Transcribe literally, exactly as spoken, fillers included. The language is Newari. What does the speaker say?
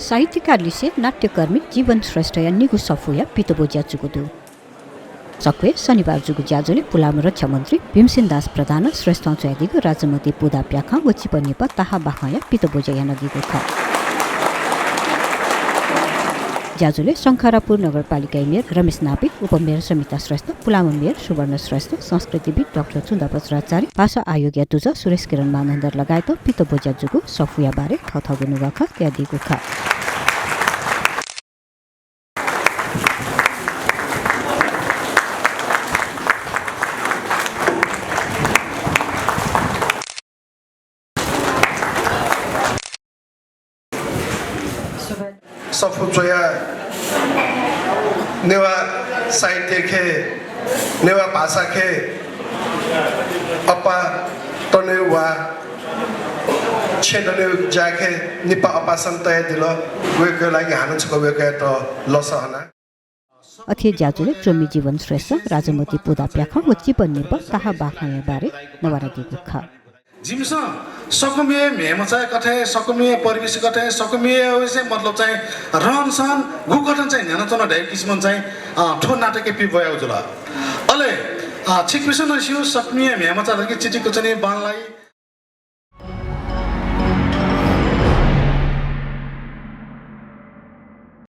साहित्यकार लिसे नाट्यकर्मी जीवन श्रेष्ठया निगू सफूया पितब्वज्या जूगु दु। सक्वय् शनिबार जूगु ज्याझ्वलय् पुलांम्ह रक्षा मन्त्री भीमसेन दास प्रधानं श्रेष्ठं च्वयादीगु राजमति पुदा प्याखं व चिपनिपा ताहा बाखंया पितब्वज्या यानादीगु खः। ज्याझ्वलय् शंखरापुर नगरपालिकाया मेयर रमेश नापित, उपमेयर समिता श्रेष्ठ, पुलांम्ह मेयर सुवर्ण श्रेष्ठ, संस्कृतिविद् डाक्टर चुन्दा बज्राचार्य, भाषा आयोगया दुजः सुरेश किरण मानन्धर लगायतं पितब्वज्या जूगु सफूया बारे थःथःगु नुगः खँ तयादीगु खः। सफू च्वयाः नेवाः साहित्य खे, नेवाः भाषा खे अप्पा तनेगु वा छेँ दनेगु ज्या खे निपा अपाय्सकं तयादिल। वय्कःया लागि हानं छकः वय्कःयात लसः हना। अथे हे ज्याझ्वलय् च्वमि जीवन श्रेष्ठं राजमति पुदा प्याखं व चिपनिपा ताहा बाखंया बारे न्ववानादीगु खः। जिमिसं सकमिया म्ह्याय्मचा कथं, सकमिया परिवेश कथं, सकमिया विषय मतलब चाहिँ रहनसहन गुकथं चाहिँ न्ह्यानाच्वन धइगु किसिमं चाहिँ, अ, थ्व नाटकय् पिब्वयागु जुल। अले, अ, छिकपिन्सं नं स्यू, सकमिया म्ह्याय्मचा धइगु चिटिक्क च्वनी, बांलाइ।